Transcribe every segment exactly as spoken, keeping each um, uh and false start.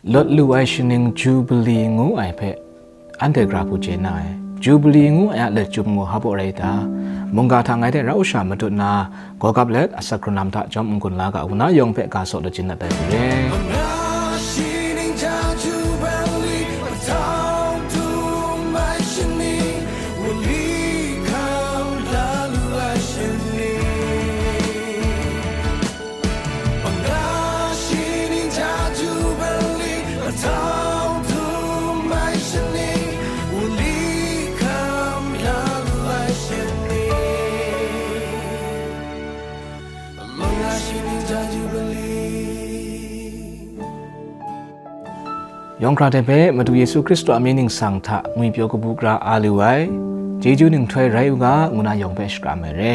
Lawt lu ai shaning Jubili ngu ai hpe anhte gara hku chye na ai. Jubili ngu ai a let chyum gaw hpa baw rai ta? Mungga hta ngai hte rau sha matut na, gaw gap let, asak hkrun lam hta jawm n-gun la ga, ngu na yawng hpe ga saw lachyum dat ai hku re. Yawng hkra hte hpe Madu Yesu Hkristu a mying ningsang hta ngwipyaw kabu gara a lu ai, chyeju ninghtoi rai u ga, ngu na yawng hpe shakram ai re.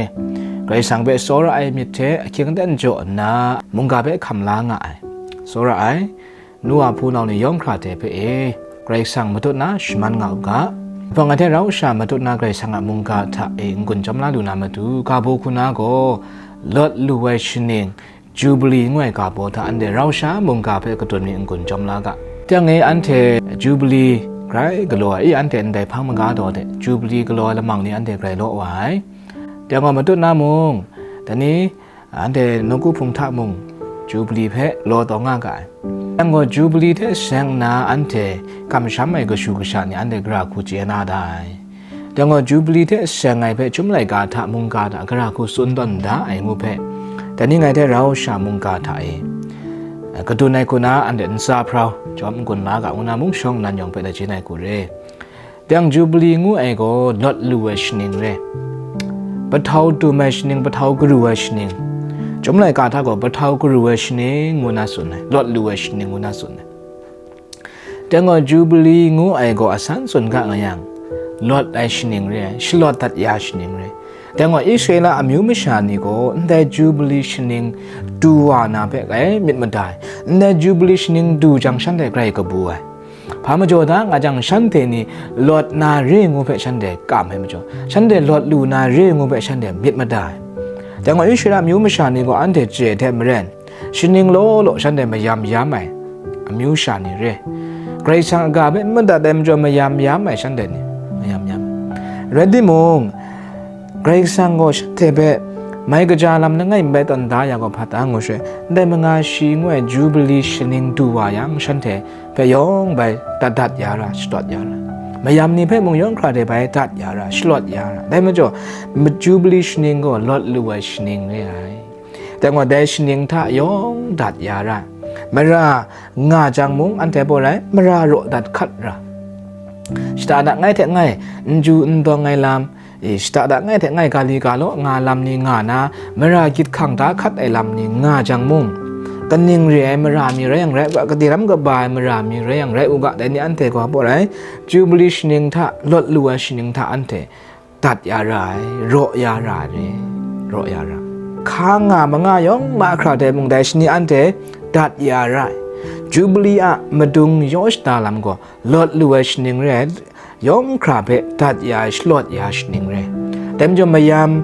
Karai Kasang hpe tsawra ai myit hte ahkying aten jaw nna, mungga hpe hkam la nga ai. Tsawra ai, nu wa hpunau ni yawng hkra hte hpe e, Karai Kasang matut na shaman nga u ga. Hpang ai hte rau sha matut na Karai Kasang a mungga hta e n-gun jawm la lu na matu, ga baw hku na gaw, lawt lu ai shaning, Jubili ngu ai ga baw hta anhte rau sha mungga hpe kadun mi n-gun jawm la ga. Tang e anhte Jubili grai galaw ai, i anhte ndai hpang maga daw de, Jubili galaw ai lamang ni anhte grai law wa ai. Tang gaw matut na mung, dai ni, anhte nawku hpung hta mung, Jubili hpe law taw nga ga ai. Tang gaw Jubili hte seng nna anhte kamsham ai kashu kasha ni anhte gara hku chye na da ai. Dang gaw, Jubili hte seng ai hpe chyum laika hta mungga hta gara hku tsun tawn da ai ngu hpe, dai ni ngai hte rau sha mungga hta e, kadun ai hku na anhte ntsa hprau, jawm n-gun la ga, ngu na mung shawng nnan yawng hpe lachyum ai hku re. Dang Jubili ngu ai gaw lawt lu ai shaning re. Pahtau dum ai shaning, pahtau garu ai shaning. Chyum laika hta gaw pahtau garu ai shaning ngu na tsun ai, lawt lu ai shaning ngu na tsun ai. Dai gaw, Jubili ngu ai gaw asan tsun ga nga yang, lawt ai shaning re ai, shalawt dat ya shaning re. Dai gaw, Israela amyu masha ni gaw ndai Jubili shaning du wa na hpe grai myit mada ai, ndai Jubili shaning du jang shanhte grai kabu ai. Hpa majaw da nga jang, shanhte ni lawt na re ngu hpe shanhte kam ai majaw, shanhte lawt lu na re ngu hpe shanhte myit mada ai. Dai gaw, Israela amyu masha ni gaw anhte chye ai hte maren, shaning law law shanhte mayam yam ai amyu sha ni re. Karai Kasang a ga hpe n madat ai majaw mayam yam ai shanhte ni mayam yam ai. Rai timung, Karai Kasang gaw shanhte hpe mai kaja lam langai mi bai tawn da ya gaw hpa ta ngu sha, ndai manga shi ngu ai Jubili shaning du wa yang, shanhte hpe yawng bai dat dat ya ra, shalawt ya ra. Mayam ni hpe mung yawng hkra de bai dat ya ra, shalawt ya ra. Dai majaw, ma-, Jubili shaning gaw lawt lu ai shaning re ai. Dai gaw, dai shaning hta yawng dat ya ra. Mara nga jang mung, anhte baw rai, mara raw dat hkat ra. Shata da ngai hte ngai, n ju n dawng ai lam, e, shata da ngai hte ngai, ga li ga law nga lam ni nga na, mara gyit hkang da hkat ai lam ni nga jang mung, kaning re ai mara mi rai yang rai u ga, kade ram kaba ai mara mi rai yang rai u ga, dai ni anhte gaw baw rai, Jubili shaning hta, lawt lu ai shaning hta anhte dat ya ra ai, raw ya ra ai re, raw ya ra. Hka nga manga yawng mahkra dai mung, dai shani anhte dat ya ra ai. Jubili a madung yaw shada lam gaw lawt lu ai shaning re ai, yawng hkra hpe dat ya ai, shalawt ya ai shaning re ai. Dai majaw, mayam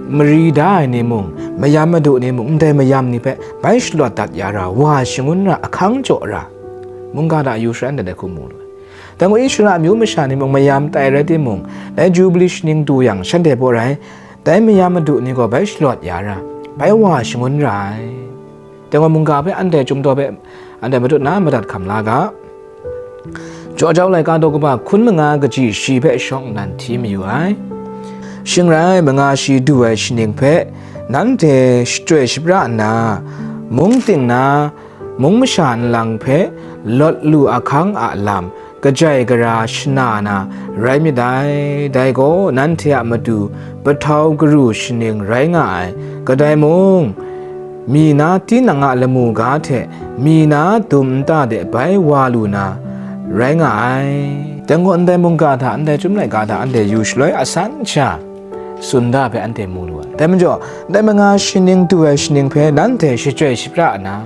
mari da ai ni mung, mayam madu ni mung, ndai mayam ni hpe bai shalawt dat ya ra, wa shangun ra, ahkang jaw ra, mungga hta yu sharan dat ai hku mu lu ai. Dai gaw, Israela amyu masha ni mung mayam tai rai timung, dai Jubili shaning du yang, shanhte baw rai, dai mayam madu ni gaw bai shalawt ya ra, bai wa shangun ra ai. Dai gaw, mungga hpe anhte chyum daw hpe anhte matut na madat hkam la ga. Jaw jau laika daw kaba hkun manga kaji shi hpe shawng nnan hti mayu ai. Shing rai, manga shi du ai shaning hpe nanhte shachyoi shapra nna, mung ting na, mung masha nlang hpe lawt lu ahkang a lam kajai gara shana na rai myit dai. Dai gaw nanhte a matu pahtau garu shaning rai nga ai, kadai mung, mi na tinang a lamu ga hte mi na dum nta de bai wa lu na rai nga ai. Dai gaw, ndai mungga hta, ndai chyum laika hta anhte yu shaloi asan sha tsun da hpe anhte mu lu ai. Dai majaw, ndai manga shaning du ai shaning hpe nanhte shachyoi shapra na,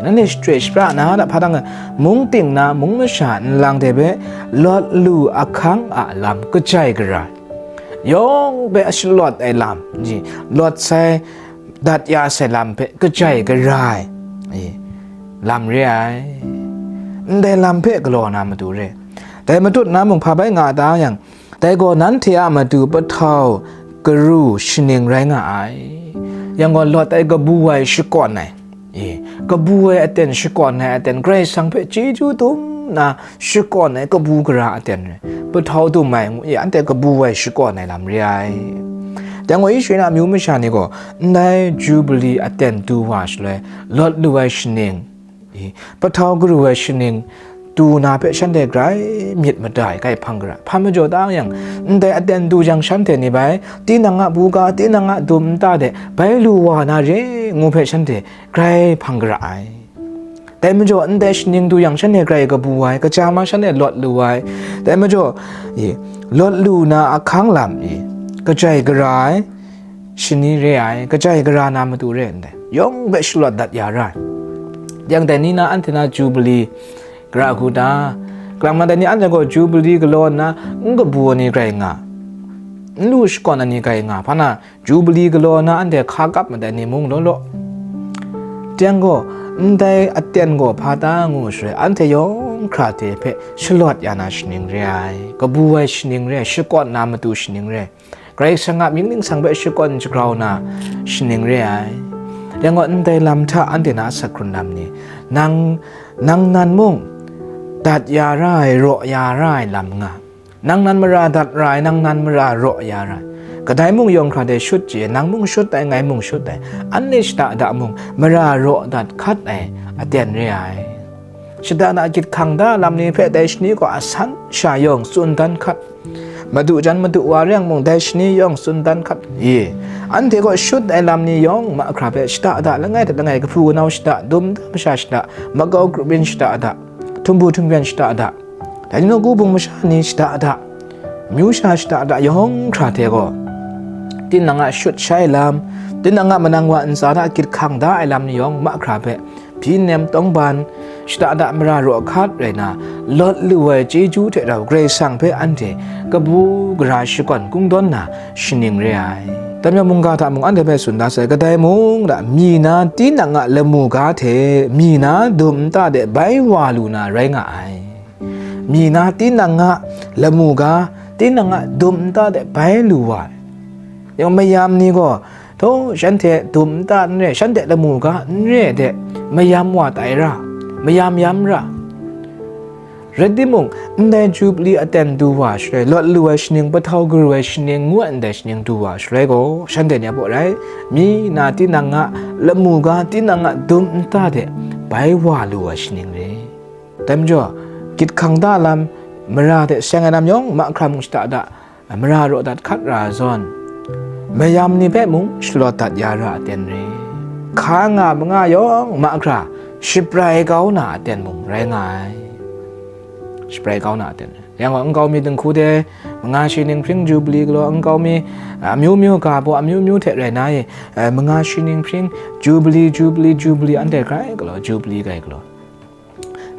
nanhte shachyoi shapra na, da hpa dang, mung ting na, mung masha nlang hte hpe lawt lu ahkang a lam kajai gara ai, yawng hpe shalawt ai lam, lawt sai, dat ya sai lam hpe kajai gara ai, e, lam re ai. ndai lam hpe galaw na matu re. Dai matut na mung hpa bai nga a ta yang, dai gaw nanhte a matu pahtau garu shaning rai nga ai. Yang gaw Lot ai kabu ai shakawn ai, e, kabu ai aten shakawn ai aten, Karai Kasang hpe chyeju dum na shakawn ai kabu gara aten re. Pahtau dum ai ngu, e, anhte kabu ai shakawn ai lam re ai. Dai gaw Israela amyu masha ni gaw ndai Jubili aten du wa shaloi, Lot lu ai shaning, i, pahtau garu ai shaning, du na hpe shanhte grai myit mada ai, grai hpang gara. Hpa majaw ta yang, ndai aten du jang shanhte ni bai, tinang a buga, tinang a dum nta de bai lu wa na re, ngu hpe shanhte grai hpang gara ai. Dai majaw, ndai shaning du yang shanhte grai kabu ai, kaja ma shanhte Lot lu ai. Dai majaw, i, Lot lu na ahkang lam, i, kajai gara ai, shani re ai, kajai gara na matu re ndai, yawng hpe shalawt dat ya ra ai. Yang dai ni na anhte na Jubili gara hku ta? Kalang na dai ni anhte gaw Jubili galaw nna n kabu ai ni grai nga, n lu shakawn ai ni grai nga, hpa na Jubili galaw nna anhte hka kap mat ai ni mung law law. Yang gaw, ndai aten gaw hpa ta ngu shaloi, anhte yawng hkra hte hpe shalawt ya na shaning re ai, kabu ai shaning re ai, shakawn na matu shaning re ai. Karai Kasang a mying ningsang hpe shakawn shagrau na shaning re ai. Yang gaw, ndai lam hta anhte na asak hkrun lam ni, nang, nang nan mung dat ya ra ai, raw ya ra ai lam nga, nang nan mara dat ra ai, nang nan mara raw ya ra ai. Kadai mung yawng hkra de shut chye, nang mung shut ai, ngai mung shut ai, anhte shada da mung mara raw dat hkat ai aten re ai. Shada da gyit hkang da lam ni hpe dai shani gaw asan sha yawng tsun dan hkat, madu jan madu wa re yang mung dai shani yawng tsun dan hkat, i, anhte gaw shut ai lam ni yawng mahkra hpe shada da langai hta langai, kahpu kanau shada, dum da masha shada, makau grup yin shada da, htumbu htumbyan shada da, dai ni naw kubung masha ni shada da, amyu sha shada da yawng hkra hte gaw, tinang a shut shai lam, tinang a manang wa ntsa hta gyit hkang da ai lam ni yawng mahkra hpe, hpyi nem tawngban, shada da mara raw hkat rai na, Lot lu ai chyeju hte rau Karai Kasang hpe anhte kabu gara shakawn kungdawn na shaning re ai. Dai majaw mungga hta mung anhte hpe tsun da sai, kadai mung hta mi na tinang a lamu ga hte mi na dum nta de bai wa lu na rai nga ai. Mi na tinang a lamu ga, tinang a dum nta de bai lu wa ai. Yang mayam ni gaw, htaw, shanhte dum nta n re, shanhte lamu ga n re de, mayam wa tai ra, mayam yam ra. Rai timung, ndai Jubili aten du wa shaloi, Lot lu ai shaning, pahtau garu ai shaning, ngu ai ndai shaning du wa shaloi gaw, shanhte ni a baw rai, mi na tinang a lamu ga, tinang a dum nta de bai wa lu ai shaning re. Dai majaw, gyit hkang da lam, mara hte seng ai lam yawng mahkra mung shada da, mara raw dat hkat ra ai zawn, mayam ni hpe mung shalawt dat ya ra aten re. Hka nga manga yawng mahkra shaprai kau na aten mung rai nga ai. Shaprai kau na aten re. Yang gaw, nkau mi dinghku de, manga shi ning hpring Jubili galaw, nkau mi, amyu myu ga baw amyu myu hte rai na e, manga shi ning hpring Jubili, Jubili, Jubili, anhte grai galaw, Jubili grai galaw.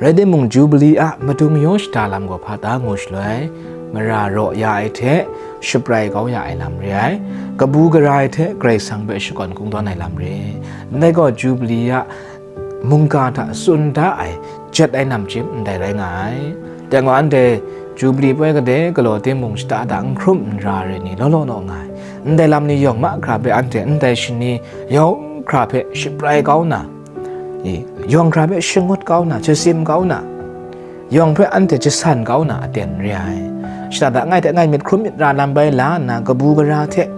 Rai timung, Jubili a madung yaw shada lam gaw hpa ta ngu shaloi, mara raw ya ai hte shaprai kau ya ai lam re ai, kabu gara ai hte Karai Kasang hpe shakawn kungdawn ai lam re ai. Ndai gaw, Jubili a mungga hta tsun da ai, jet ai namchyim ndai rai nga ai. Dai gaw, anhte Jubili poi gade galaw timung, shada da n hkrum n ra ai ni law law naw nga ai. Ndai lam ni yawng mahkra hpe anhte ndai shani yawng hkra hpe shaprai kau na, i, yawng hkra hpe shangut kau na, jasim kau na, yawng hpe anhte jasan kau na aten re ai. Shada da ngai hte ngai myit hkrum myit ra lam bai la nna, kabu gara hte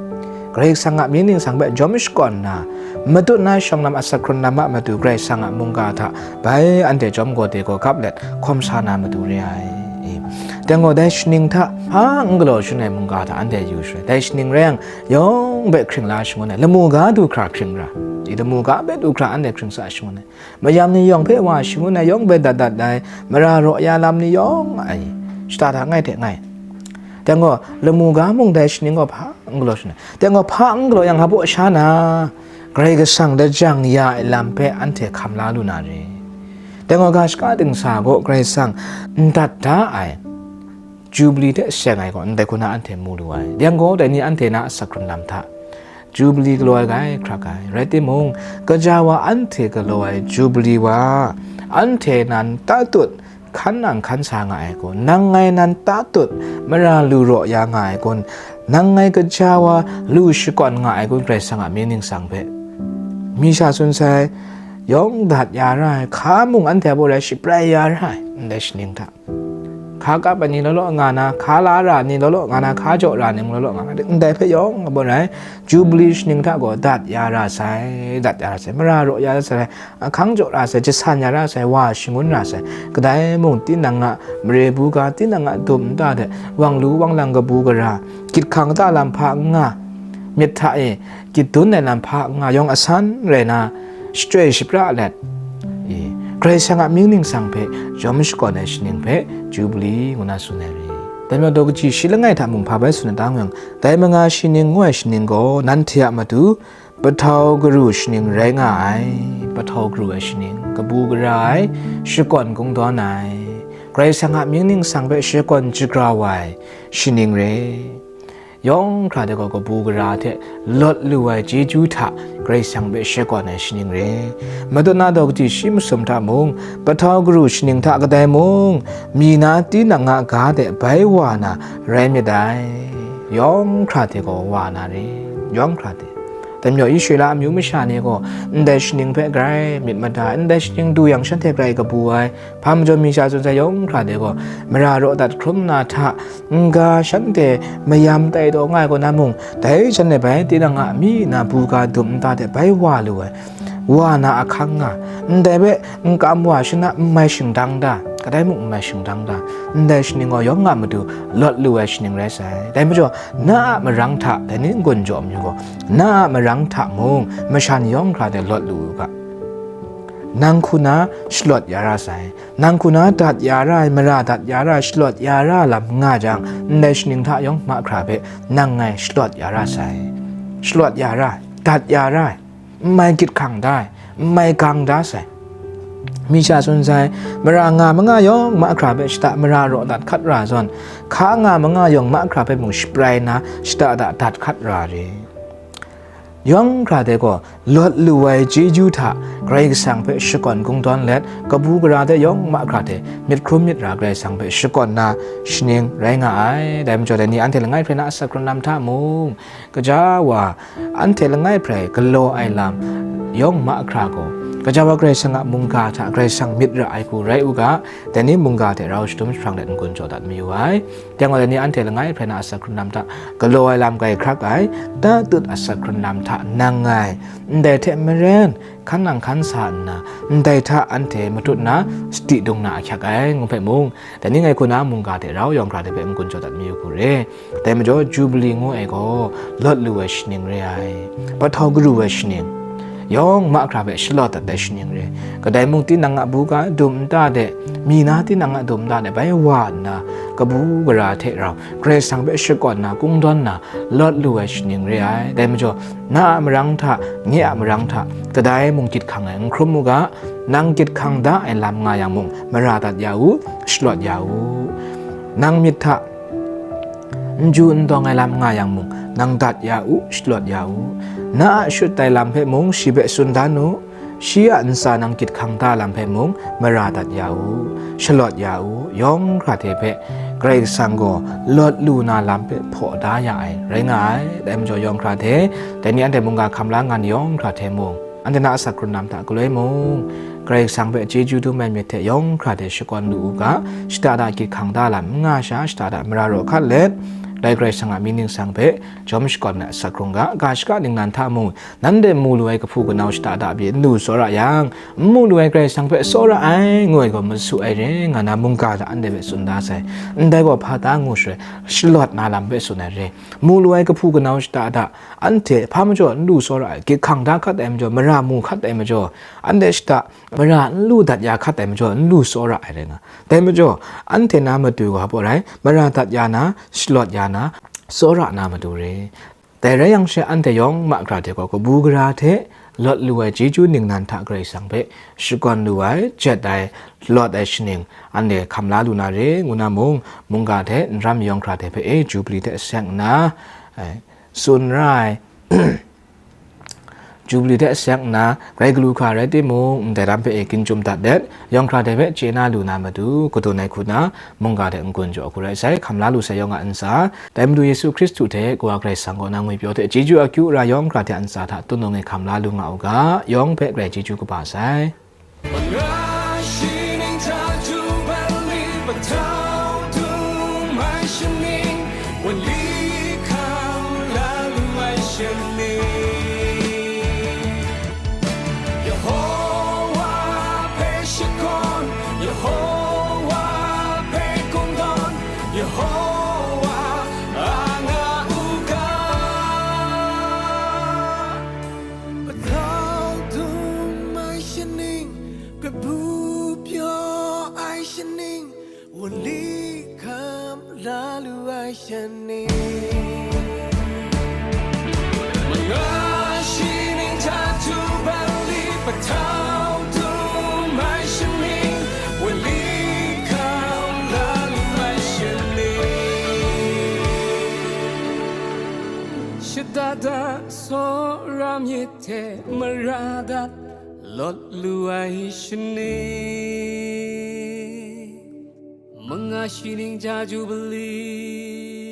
Karai Kasang a mying ningsang hpe jawm shakawn nna, matut na shawng lam asak hkrun lam a matu Karai Kasang a mungga hta bai anhte jawm gaw de gaw gap let hkawm sa na matu re ai. I, dai gaw, dai shaning hta hpa n galaw shangun ai mungga hta anhte yu shaloi, dai shaning rai yang, yawng hpe hkring la shangun ai, lamu ga du hkra hkring ra, i, lamu ga hpe du hkra anhte hkring sa shangun ai, mayam ni yawng hpe wa shangun ai, yawng hpe dat dat ai, mara raw ya lam ni yawng ai, shada da ngai hte ngai. Dai gaw, lamu ga mung dai shaning gaw hpa n galaw shangun ai. Dai gaw, hpa n galaw yang, hpa baw sha na, Karai Kasang lajang ya ai lam hpe anhte hkam la lu na re. Dai gaw, ga shaka dingsa gaw Karai Kasang n dat da ai, Jubili hte seng ai gaw ndai hku na anhte mu lu ai. Yang gaw, dai ni anhte na asak hkrun lam hta Jubili galaw ai ga e hkrak ai. Rai timung, gaja wa anhte galaw ai Jubili wa, anhte nan tatut hkan nang hkan sa nga ai kun, nang ngai nan tatut mara lu raw ya nga ai kun, nang ngai kaja wa lu shakawn nga ai kun, Karai Kasang a mying ningsang hpe. Mi sha tsun sai, yawng dat ya ra ai, hka mung anhte a baw rai shaprai ya ra ai, ndai shaning hta. Hka kap ai ni law law nga na, hka la ra ni law law nga na, hka jaw ra ni mung law law nga na, ndai hpe yawng a baw rai, Jubili shaning hta gaw dat ya ra sai, dat ya ra sai, mara raw ya ra sai, ahkang jaw ra sai, jasan ya ra sai, wa shangun ra sai, kadai mung tinang a mare buga, tinang a dum nta de, wang lu wang lang kabu gara, gyit hkang kata lam hpa n nga, myit hta e gyit dun ai lam hpa n nga, yawng asan rai na, shachyoi shapra let, i, Karai Kasang a mying ningsang hpe yawm shakawn ai shaning hpe Jubili ngu na tsun ai re. Dai majaw, daw kaji shi langai hta mung hpa bai tsun na ta ngu yang, dai manga shaning ngu ai shaning gaw, nanhte a matu, pahtau garu shaning rai nga ai, pahtau garu ai shaning, kabu gara ai, shakawn kungdawn ai, Karai Kasang a mying ningsang hpe shakawn shagrau ai shaning re. Yawng hkra de gaw kabu gara hte lawt lu ai chyeju hta Karai Kasang hpe shakawn ai shaning re. Madat na daw kaji shi masum hta mung, pahtau garu shaning hta kadai mung, mi na tinang a ga de bai wa na rai myit dai. Yawng hkra hte gaw wa na re, yawng hkra hte. Dai majaw, Israela amyu masha ni gaw ndai shaning hpe grai myit mada ai, ndai shaning du yang shanhte grai kabu ai. Hpa majaw, mi sha tsun sai, yawng hkra de gaw mara raw dat hkrum na hta, n-ga shanhte mayam tai taw nga ai kaw na mung, dai shanhte bai tinang a mi na buga dum nta de bai wa lu ai. Wa na ahkang nga, ndai hpe n kam wa shana n mai shingdang da, kadai mung n mai shingdang da, ndai shaning gaw yawng a matu lawt lu ai shaning rai sai. Dai majaw, na a marang hta, dai ni n-gun jaw mayu gaw, na a marang hta mung masha ni yawng hkra de lawt lu u ga. Nang hku na shalawt ya ra sai, nang hku na dat ya ra ai, mara dat ya ra ai, shalawt ya ra ai lam nga jang, ndai shaning hta yawng mahkra hpe nang ngai shalawt ya ra sai. Shalawt ya ra ai, dat ya ra ai, n mai gyit hkang da ai, n mai gang da sai. Mi sha tsun sai, mara nga manga yawng mahkra hpe shada mara raw dat hkat ra zawn, hka nga manga yawng mahkra hpe mung shaprai nna, shada da dat hkat ra re. Yawng hkra de gaw, lawt lu ai chyeju hta Karai Kasang hpe shakawn kungdawn let, kabu gara de yawng mahkra de myit hkrum myit ra Karai Kasang hpe shakawn na shaning rai nga ai. Dai majaw, dai ni anhte langai hprai na asak hkrun lam hta mung, kaja wa anhte langai hprai galaw ai lam yawng mahkra gaw, kaja wa Karai Kasang a mungga hta Karai Kasang myit ra ai hku rai u ga, dai ni mungga hte rau shadum jahprang let n-gun jaw dat mayu ai. Dai gaw, dai ni anhte langai hprai na asak hkrun lam hta galaw ai lam grai hkrak ai, tatut asak hkrun lam hta nang ngai, ndai hte maren, hkan nang hkan sa nna, ndai hta anhte matut na, sadi dung na ahkyak ai, ngu hpe mung, dai ni ngai hku na mungga hte rau yawng hkra de hpe n-gun jaw dat mayu hku re. Dai majaw, Jubili ngu ai gaw, lawt lu ai shaning re ai, pahtau garu ai shaning, yawng mahkra hpe shalawt dat ai shaning re. Kadai mung tinang a buga dum nta de, mi na tinang a dum nta de bai wa nna, kabu gara hte rau Karai Kasang hpe shakawn na, kungdawn na, lawt lu ai shaning re ai. Dai majaw, na a marang hta, nye a marang hta, kadai mung gyit hkang ai n hkrum u ga, nang gyit hkang da ai lam nga yang mung, mara dat ya u, shalawt ya u. Nang myit hta, n ju n dawng ai lam nga yang mung, nang dat ya u, shalawt ya u. Na a shut tai lam hpe mung shi hpe tsun dan u, shi a ntsa nang gyit hkang da lam hpe mung, mara dat ya u, shalawt ya u, yawng hkra hte hpe Karai Kasang gaw lawt lu na lam hpe hpaw da ya ai, rai nga ai. Dai majaw, yawng hkra hte, dai ni anhte mungga hkam la nga ni yawng hkra hte mung, anhte na asak hkrun lam hta galoi mung, Karai Kasang hpe chyeju dum ai myit hte yawng hkra hte shakawn lu u ga, shada da gyit hkang da lam n nga sha, shada da mara raw hkat let, dai Karai Kasang a mying ningsang hpe jawm shakawn ai asak hkrung ga, ga shaka ningnan hta mung, nanhte mu lu ai kahpu kanau shada da pyi n lu tsawra yang, n mu lu ai Karai Kasang hpe tsawra ai, ngu ai gaw masu ai re, nga na mungga hta anhte hpe tsun da sai. Ndai gaw hpa ta ngu shaloi, shalawt na lam hpe tsun ai re. Mu lu ai kahpu kanau shada da, anhte hpa majaw n lu tsawra ai, gyit hkang da hkat ai majaw, mara mu hkat ai majaw, anhte shada mara n lu dat ya hkat ai majaw, n lu tsawra ai rai nga. Dai majaw, anhte na matu gaw hpa rai, mara dat ya na, shalawt ya na, tsawra na matu re. Dai rai yang she, anhte yawng mahkra hte gaw kabu gara hte lawt lu ai chyeju ningnan hta Karai Kasang hpe shakawn lu ai, jet ai, lawt ai shaning, anhte hkam la lu na re, ngu na mung, mungga hte n ram yawng hkra hte hpe e Jubili hte seng nna, ai, tsun ra ai. Jubili hte seng nna, grai galu hkra rai timung, ndai lam hpe e ginjum dat let, yawng hkra dai hpe chye na lu na matu, kadun ai hku na, mungga hte n-gun jaw hku rai sai, hkam la lu sai yawng a ntsa, dai Madu Yesu Hkristu hte Kawa Karai Kasang kaw na ngwipyaw hte chyeju akyu ra yawng hkra hte a ntsa hta tunung e hkam la lu nga u ga, yawng hpe grai chyeju kaba sai. Yehowa hpe shakawn, Yehowa hpe kungdawn, Yehowa a nga u ga. Patau dum ai shaning, kabu pyaw ai shaning, wunli hkam la lu ai shaning. Manga shaning jahtu bali patau dum ai shaning, wunli hkam la lu ai shaning. Shada da tsawra myit hte mara dat lawt lu ai shaning. Manga shaning ja Jubili.